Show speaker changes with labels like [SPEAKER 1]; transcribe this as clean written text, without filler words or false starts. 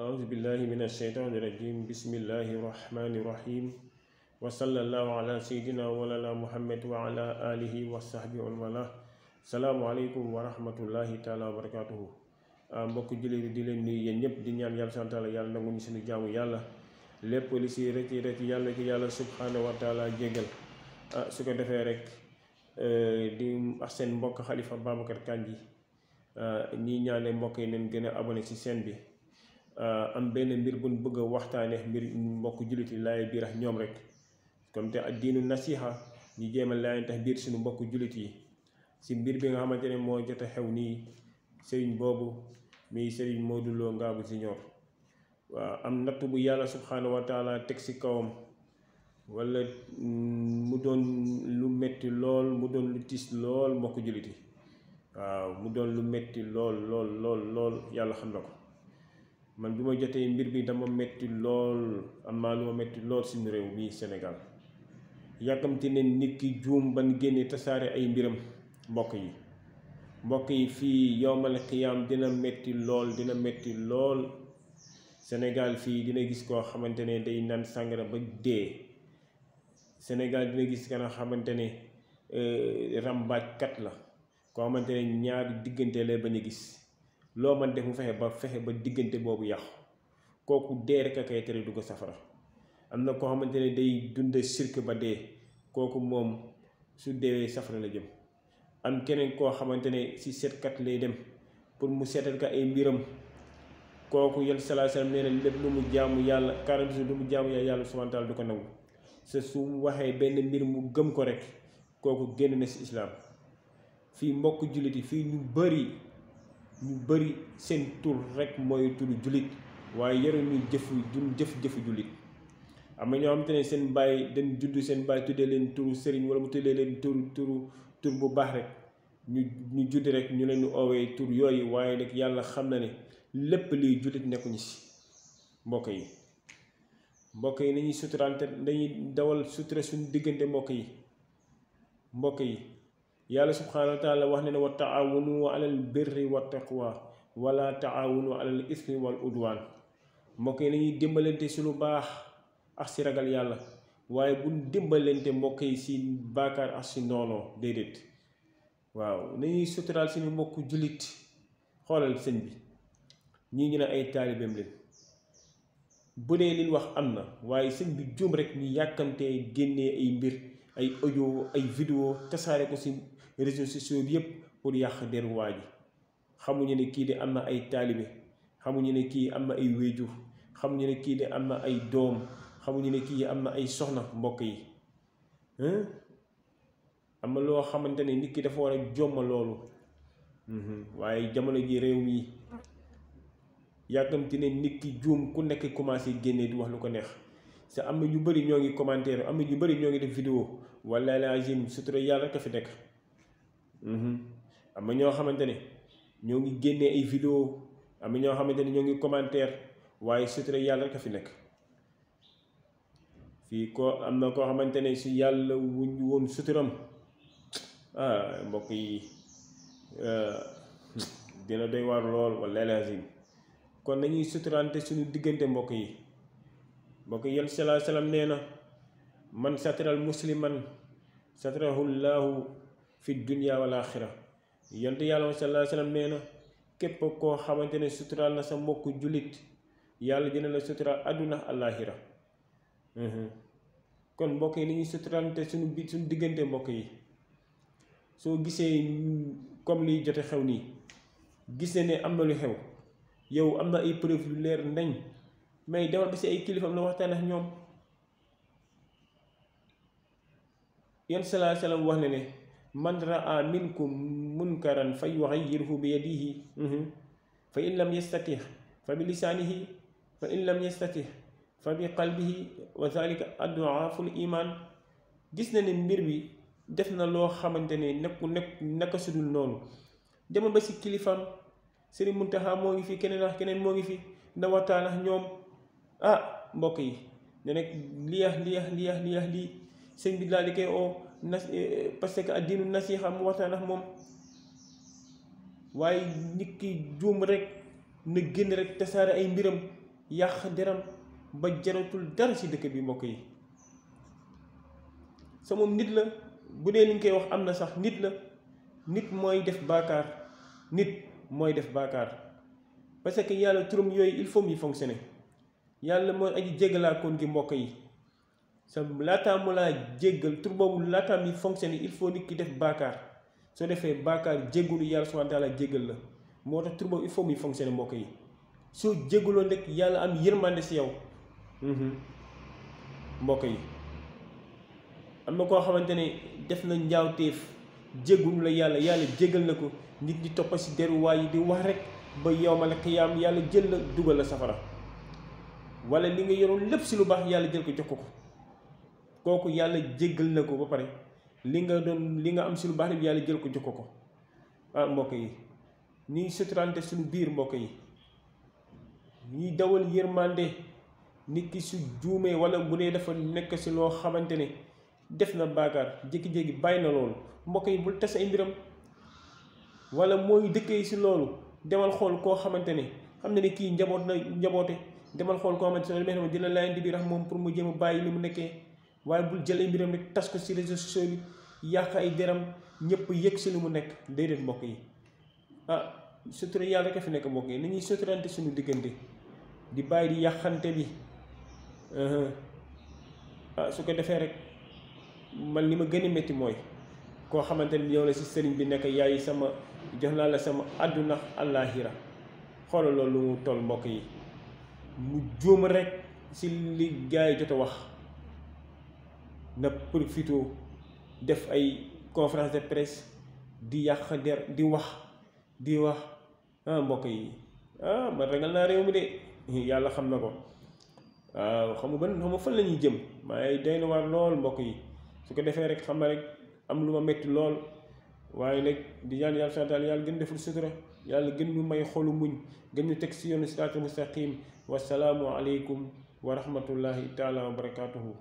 [SPEAKER 1] أعوذ بالله من الشيطان الرجيم بسم الله الرحمن الرحيم وصلى الله على سيدنا ولنا محمد وعلى آله وصحبه ومن السلام عليكم ورحمة الله تعالى وبركاته mbokk jullit di leen nuyu yéen ñëpp di ñaan yàlla subhanahu wa taala yàlla nangu ñu suñu jaamu yàlla lépp li si rëcc yàlla ki yàlla subhanahu wa taala jéggal su ko defee rek di ak seen mbokk Xalifa Babacar Kandji ñii ñaane mbokk yi nañ gën a abonné ci chaîne bi am benn mbir buñ bëgg a waxtaane mbir mbokk jullit yi laay biir ak ñoom rek comme te diinu nasiha ñu jéem a laay tax biir suñu mbokk jullit yi si mbir bi nga xamante ne moo jot a xew nii sëriñ boobu muy sëriñ Modou Lo Ngabou Junior waaw am natt bu yàlla subhanahu wa taala teg si kawam wala mu doon lu metti lool mu doon lu tiis lool mbokk jullit yi waaw mu doon lu metti lool yàlla xam na ko man bi ma jotee mbir bi dama metti lool am naa lu ma metti lool suñu réew mi Sénégal yàkkamti ne nit ki juum ban génne tasaare ay mbiram mbokk yi fii yowmal xiyaam dina metti lool Sénégal fii dina gis koo xamante ne day naan sàngara ba dee Sénégal dina gis kana xamante ne rambaajkat la koo xamante ne ñaari diggante lay bañ a gis loo man def mu fexe ba diggante boobu yàqu kooku dee rek a koy tere dugg safara am na koo xamante ne day dund sirk ba dee kooku moom su deewee safara la jëm am keneen koo xamante ne si seetkat lay dem pour mu seetal ka ay mbiram kooku yàlla sallallahu alayhi wasallam nee na lépp lu mu jaamu yàlla 40 jours lu mu jaamu yàlla subhanahu wa taala du ko nangu su waxee benn mbir mu gëm ko rek kooku génn na si islaam fii mbokk jullit yi fii ñu bëri seen tur rek mooy turu jullit waaye yaruñu jëfu jullit am na ñoo xamante ne seen baay dañ judd seen baay tuddee leen turu sëriñ wala mu tuddee leen tur bu baax rek ñu judd rek ñu leen oowee tur yooyu waaye nag yàlla xam na ne lépp liy jullit nekkuñu si mbokk yi nañuy suturante dañuy dawal sutura suñu diggante mbokk yi yàlla subhanahu wa taala wax ne wa taawunu alal birri wa taqwa wala taawunu alal ismi wal udwan mbokk yi nañuy dimbalante si lu baax ak si ragal yàlla waaye bu dimbalante mbokk yi si baakaar ak si noonoo déedéet waaw nañuy suturaal suñu mbokk jullit xoolal sëñ bi ñii ñu ne ay taalibeem leen bu dee liñ wax am na waaye sëñ bi juum rek ñu yàkkamtee génnee ay mbir ay audio ay vidéo tasaare ko si réseaux sociaux bi yëpp pour yàq deru waa ji xamuñu ne kii de am na ay taalibe xamuñu ne kii am na ay wéjur xamuñu ne kii de am na ay doom xamuñu ne kii am na ay soxna mbokk yi am na loo xamante ne nit ki dafa war a jomma loolu waaye jamono ji réew mi yàkkamti ne nit ki juum ku nekk commencé génnee di wax lu ko neex sa am na ñu bëri ñoo ngi commentaire am na ñu bëri ñoo ngi def vidéo wala lazim sutura yàlla rek a fi nekk am na ñoo xamante ne ñoo ngi génnee ay vidéo am na ñoo xamante ne ñoo ngi commentaire waaye sutura yàlla rek a fi nekk fii ko am na koo xamante ne si yàlla wuñ woon suturam mbokk yi dina doy waar lool wala lazim kon nañuy suturante suñu diggante mbokk yi yàlla sallallahu alayhi wasallam nee na man sataral musliman satarahu llaahu fi dunya wal axira yonte yàlla sallallahu alayhi wasallam nee na képp koo xamante ne suturaal na sa mbokk jullit yàlla dina la suturaal àdduna àllaaxira kon mbokk yi nañuy suturante suñu diggante mbokk yi soo gisee comme liy jote xew nii gis ne am na lu xew yow am na ay preuve yu leer nañ mais demal ba si ay kilifam la waxtaan ak ñoom yan salaa salaam wax ne ne man raa minkum munkaran fa yuxayyirhu bi yadihi fa in lam yastatih fa bi lisaanihi fa in lam yastatih fa bi qalbihi wa zalika ad'aful iman gis na ne mbir bi def na loo xamante ne naka sudul noonu demal ba si kilifam Sëriñ Muntaxa moo ngi fi keneen moo ngi fi na waxtaan ak ñoom mbokk yi ne nag lii sëñ bi daal di koy oo parce que addiinu nasiha mu waxtaan ak moom waaye nit ki juum rek na génn rek tasaare ay mbiram yàq deram ba jaratul dara ci dëkk bi mbokk yi. sa moom nit la bu dee li ñu koy wax am na sax nit la, nit mooy def baakaar, nit mooy def baakaar parce que yàlla turam yooyu il faut muy fonctionner. yàlla mooy aji jéggalaakoon gi mbokk yi. sa laataa mu laa jéggal tur boobu laataa muy fonctionner il faut nit ki def baakaar. soo defee baakaar jéggalu yàlla subhaanahu wa taala jéggal la, moo tax tur boobu il faut muy fonctionner mbokk yi. soo jéggaloon rek yàlla am yërmande si yow. mbokk yi am na koo xamante ne def na njaawteef jéggalu la yàlla, yàlla jéggal na ko, nit ñi toppa si deruwaay yi di wax rek ba yawmal qiyaam yàlla jël la dugal la safara. wala li nga yoroon lépp si lu baax yàlla jël ko jox ko kooku yàlla jéggal na ko ba pare li nga am si lu baax yàlla jël ko jox ko mbokk yi ñuy suturante suñu biir mbokk yi, ñuy dawal yërmande. nit ki su juumee wala bu dee dafa nekk si loo xamante ne def na baakaar jékki-jékki bàyyi na loolu mbokk yi bul tas ay mbiram. wala mooy dëkkee si loolu demal xool koo xamante ne xam na ne kii njaboote demal xool koo xamante ne dina laaj di biir rax moom pour mu jéem a bàyyi li mu nekkee. waaye bul jël ay mbiram rek tas ko si réseaux sociaux bi yàq ay deram ñëpp yëg si lu mu nekk déedéet mbokk yi. sutura yàlla rek a fi nekk mbokk yi nañuy suturante suñu diggante di bàyyi di yàqante bi. su ko defee rek man li ma gën a métti mooy koo xamante ni yow la si sëriñ bi nekk yaay sama jox naa la sama àdduna àllaaxira. xoolal loolu lu mu toll mbokk yi, mu juum rek si li gars yi jot a wax na profité def ay conférence de presse di yàq der di wax mbokk yi man ragal naa réew mi de yàlla xam na ko. waaw xam nga fan la ñuy jëm waaye day na waar lool mbokk yi. su ko defee rek xam na rek am lu ma metti lool waaye nag di ñaan yàlla subhaanahu wa taala yàlla gën deful sutura, yàlla gën ñu may xolu muñ, gën ñu teg si yoonu siraatul mustaqim. wasalaamu aleykum wa rahmatullahi taala wa barakaatuhu.